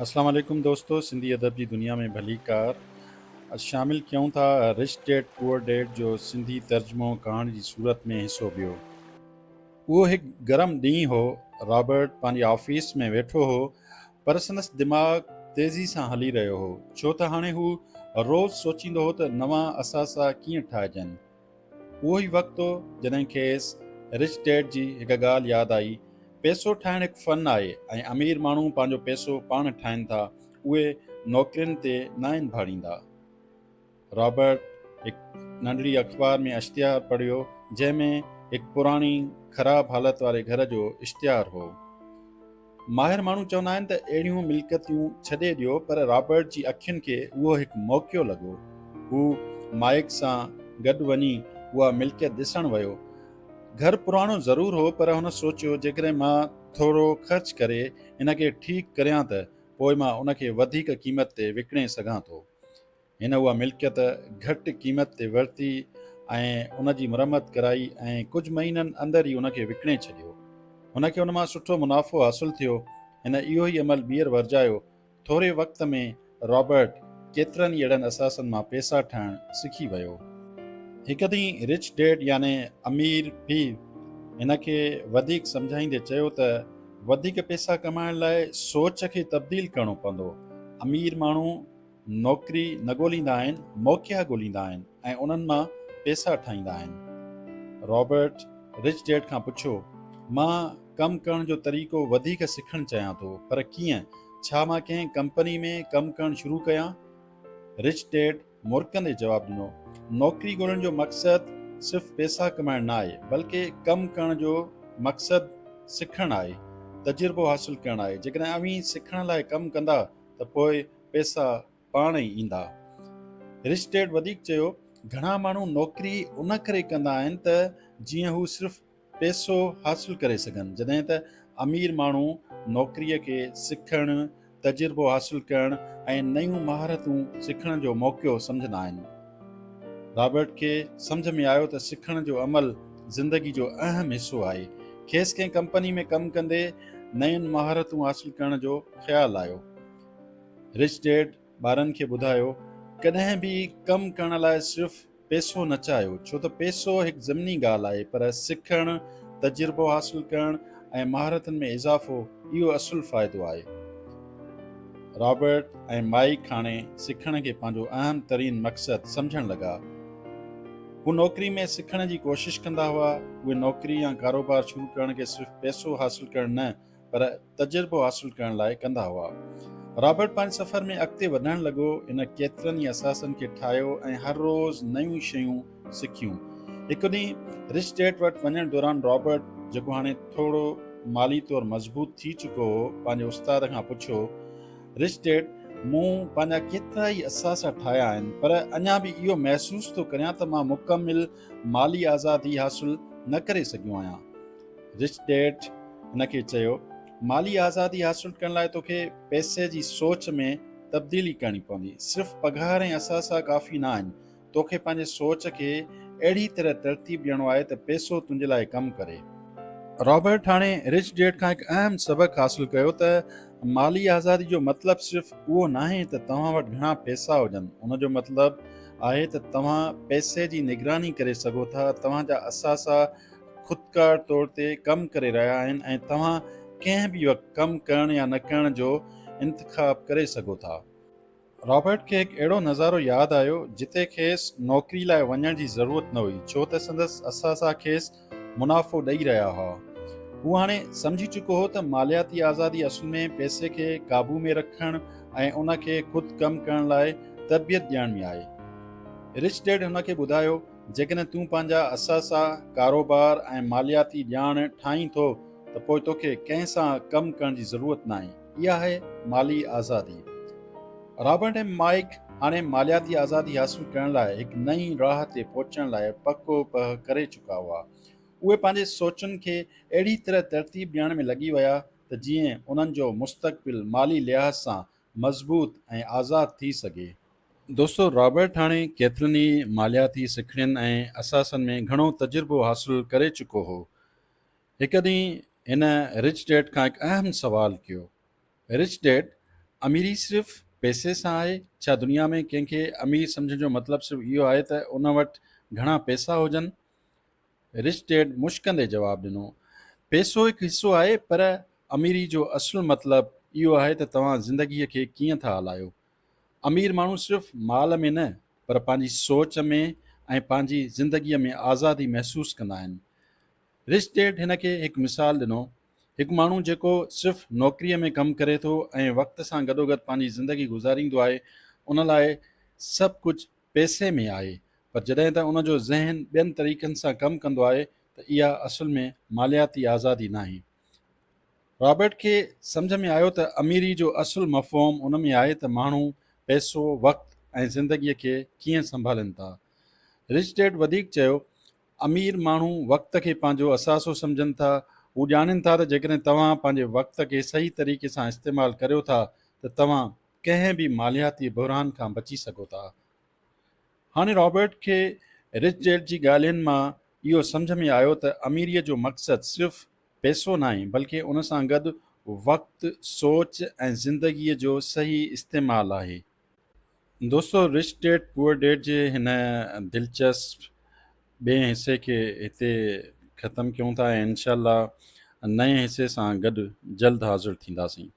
اسلام عليڪم دوستو سنڌي ادب جي دنيا ۾ ڀليڪار اڄ شامل ڪيون ٿا رچ ڊيڊ پوئر ڊيڊ جو سنڌي ترجمو ڪهاڻي جي صورت ۾ حصو ٻيو. اهو هڪ گرم ڏينهن هو رابرٽ پنهنجي آفيس ۾ ويٺو هو پر سندس دماغ تيزي سان هلي رهيو هو ڇو ته هاڻي هو روز سوچيندو هو ته نوان اثاثا ڪيئن ٺاهجن. اهو ئي وقت هو جڏهن کيس رچ ڊيڊ جي هڪ ڳالهه ياد آئي، پئسو ٺاهڻ هڪ فن آهي ۽ امير ماڻهو پنهنجو پئسو پاڻ ٺاهين ٿا، اهي نوڪرين تي ناهن ڀاڙيندا. رابرٽ هڪ ننڍڙي اخبار ۾ اشتهار پڙهيو، جنهن ۾ هڪ پراڻي خراب حالت واري گهر جو اشتهار هو. ماهر ماڻهو چوندا آهن ته اهڙيون ملڪيتون ڇڏي ڏيو پر رابرٽ جي اکين کي اهو هڪ موقعو لڳو. هو مائيڪ سان گڏ وڃي اها ملڪيت ڏسڻ ويو. گهر پراڻو ضرور هو پر هن سوچيو جيڪڏهن مان ٿورو خرچ ڪري ان کي ٺيڪ ڪريان ته پوء مان ان کي وڌيڪ قيمت تي وڪڻي سگهان ٿو. هن اها ملڪيت گهٽ قيمت تي ورتي ۽ ان جي مرمت ڪرائي ۽ ڪجهه مهينن اندر ئي ان کي وڪڻي ڇڏيو. هن کي ان مان سٺو منافعو حاصل ٿيو. هن اهو ئي عمل ٻيهر ورجايو. ٿوري وقت ۾ رابرٽ ڪيترن ئي اهڙن اثاثن مان پئسا ٺاهڻ سکي ويو. هڪ ڏينهن رچ ڊيڊ يعني امير پيء هن کي وڌيڪ سمجهائيندي چيو ته وڌيڪ پئسا ڪمائڻ لاء سوچ کي تبديل ڪرڻو پوندو. امير ماڻهو نوڪري نه ڳوليندا آهن، موقعا ڳوليندا آهن ۽ انهن مان پئسا ٺاهيندا آهن. رابرٽ رچ ڊيڊ کان پڇيو، مان ڪم ڪرڻ جو طريقو وڌيڪ سکڻ چاهيان ٿو، پر ڪيئن؟ ڇا مان ڪنهن ڪمپني ۾ ڪم ڪرڻ شروع ڪيان؟ رچ ڊيڊ مرڪندي جواب ڏنو، نوڪري ڳولڻ جو مقصد صرف پئسا ڪمائڻ نه آهي، بلڪه ڪم ڪرڻ جو مقصد سکڻ آهي، تجربو حاصل ڪرڻ آهي. جيڪڏهن اوهين سکڻ لاء ڪم ڪندا ته پوء پئسا پاڻ ئي ايندا. رچ ڊيڊ وڌيڪ چيو، گهڻا ماڻهو نوڪري ان ڪري ڪندا آهن ته جيئن هو صرف پئسو حاصل ڪري سگهن، جڏهن ته امير ماڻهو نوڪريء کي سکڻ، تجربو حاصل ڪرڻ ۽ نيون مهارتون سکڻ جو موقعو سمجهندا آهن. رابرٽ کي سمجهه ۾ آيو ته سکڻ جو عمل زندگي جو اهم حصو آهي. کيس ڪنهن ڪمپني ۾ ڪم ڪندي نين مهارتون حاصل ڪرڻ جو خيال آيو. رچ ڊيڊ ٻارن کي ٻڌايو، ڪڏهن به ڪم ڪرڻ لاء صرف پئسو نه چاهيو، ڇو ته پئسو هڪ ضمني ڳالهه آهي، پر سکڻ، تجربو حاصل ڪرڻ ۽ مهارتن ۾ اضافو اهو اصل فائدو آهي. رابرٽ ۽ مائيڪ هاڻي سکڻ کي پنهنجو اهم ترين مقصد سمجهڻ لڳا. هو نوڪري ۾ سکڻ جي ڪوشش ڪندا هئا. اهي نوڪري يا ڪاروبار شروع ڪرڻ کي صرف پئسو حاصل ڪرڻ نه پر تجربو حاصل ڪرڻ لاء ڪندا هئا. رابرٽ پنهنجي سفر ۾ اڳتي وڌڻ لڳو. هن ڪيترن ئي اثاثن کي ٺاهيو ۽ هر روز نيون شيون سکيون. هڪ ڏينهن رچ ڊيڊ وٽ وڃڻ دوران رابرٽ، جيڪو هاڻي ٿورو مالي طور مضبوط ٿي چڪو هو، پنهنجي استاد کان پڇيو، رچ ڊيڊ، مون پنهنجا ڪيترائي اثاثا ٺاهيا آهن، پر اڃا به اهو محسوس ٿو ڪريان ته مان مڪمل مالي آزادي حاصل نه ڪري سگهيو آهيان. رچ ڊيڊ هن کي چيو، مالي آزادي حاصل ڪرڻ لاء توکي پئسي جي سوچ ۾ تبديلي ڪرڻي پوندي. صرف پگهار ۽ اثاثا ڪافي نه آهن. توکي پنهنجي سوچ کي اهڙي طرح ترتيب ڏيڻو آهي ته پئسو تنهنجي لاء ڪم ڪري. رابرٽ هاڻي رچ ڊيڊ کان هڪ اهم سبق حاصل ڪيو ته مالي آزادي جو مطلب صرف اهو ناهي ته توهان وٽ گهڻا پئسا هجن، ان جو مطلب آهي ته توهان پئسي جي نگراني ڪري سگهو ٿا، توهان جا اثاثا خودڪار طور تي ڪم ڪري رهيا آهن ۽ توهان ڪنهن به وقت ڪم ڪرڻ يا نه ڪرڻ جو انتخاب ڪري سگهو ٿا. رابرٽ کي هڪ اهڙو نظارو ياد آيو جتي کيس نوڪري لاء وڃڻ جي ضرورت نه هئي ڇو ته سندس اثاثا کيس منافعو ڏئي رهيا هئا. هو هاڻي سمجهي چڪو هو ته مالياتي آزادي اصل ۾ پئسي کي قابو ۾ رکڻ ۽ ان کي خود ڪم ڪرڻ لاء تربيت ڏيڻ ۾ آهي. رچ ڊيڊ هن کي ٻڌايو، جيڪڏهن تون پنهنجا اثاثا، ڪاروبار ۽ مالياتي ڄاڻ ٺاهين ٿو ته پوء توکي ڪنهن سان ڪم ڪرڻ جي ضرورت ناهي. اها آهي مالي آزادي. رابرٽ ۽ مائيڪ هاڻي مالياتي آزادي حاصل ڪرڻ لاء هڪ نئين راهه تي پهچڻ لاء پڪو پهه ڪري چڪا هئا. اهي پنهنجي سوچن کي اهڙي طرح ترتيب ڏيڻ ۾ لڳي ويا ته جيئن انهن جو مستقبل مالي لحاظ سان مضبوط ۽ آزاد ٿي سگهي. دوستو رابرٽ هاڻي ڪيترن ئي مالياتي سکڻين ۽ اثاثن ۾ گهڻو تجربو حاصل ڪري چڪو هو. هڪ ڏينهن هن رچ ڊيڊ کان هڪ اهم سوال ڪيو. رچ ڊيڊ، اميري صرف پئسي سان آهي؟ ڇا دنيا ۾ ڪنهن کي امير سمجهڻ جو مطلب صرف اهو آهي ته ان وٽ گهڻا پئسا هجن؟ رچ ڊيڊ مشڪندي جواب ڏنو، پئسو هڪ حصو آهي پر اميري جو اصل مطلب اهو آهي ته توهان زندگيء کي ڪيئن ٿا هلايو. امير ماڻهو صرف مال ۾ نه پر پنهنجي سوچ ۾ ۽ پنهنجي زندگيء ۾ آزادي محسوس ڪندا آهن. رچ ڊيڊ هن کي هڪ مثال ڏنو، هڪ ماڻهو جيڪو صرف نوڪريء ۾ ڪم ڪري ٿو ۽ وقت سان گڏوگڏ پنهنجي زندگي گذاريندو آهي، ان لاء سڀ ڪجهه پئسي ۾ آهي، پر جڏهن ته ان جو ذهن ٻين طريقن سان ڪم ڪندو آهي ته اها اصل ۾ مالياتي آزادي ناهي. رابرٽ کي سمجهه ۾ آيو ته اميري جو اصل مفهوم ان ۾ آهي ته ماڻهو پئسو، وقت ۽ زندگيء کي ڪيئن سنڀالين ٿا. رچ ڊيڊ وڌيڪ چيو، امير ماڻهو وقت کي پنهنجو اثاثو سمجهن ٿا. هو ڄاڻين ٿا ته جيڪڏهن توهان پنهنجي وقت کي صحيح طريقي سان استعمال ڪريو ٿا ته توهان ڪنهن به مالياتي بحران کان بچي سگهو ٿا. هاڻي رابرٽ کي رچ ڊيڊ جي ڳالهين مان اهو سمجهه ۾ آيو ته اميريء جو مقصد صرف پئسو ناهي بلڪه ان سان گڏ وقت، سوچ ۽ زندگيء جو صحيح استعمال آهي. دوستو رچ ڊيڊ پوئر ڊيڊ جي هن دلچسپ ٻئين حصي کي هتي ختم ڪيون ٿا ۽ انشاء الله نئين حصي سان گڏ جلد حاضر ٿينداسين.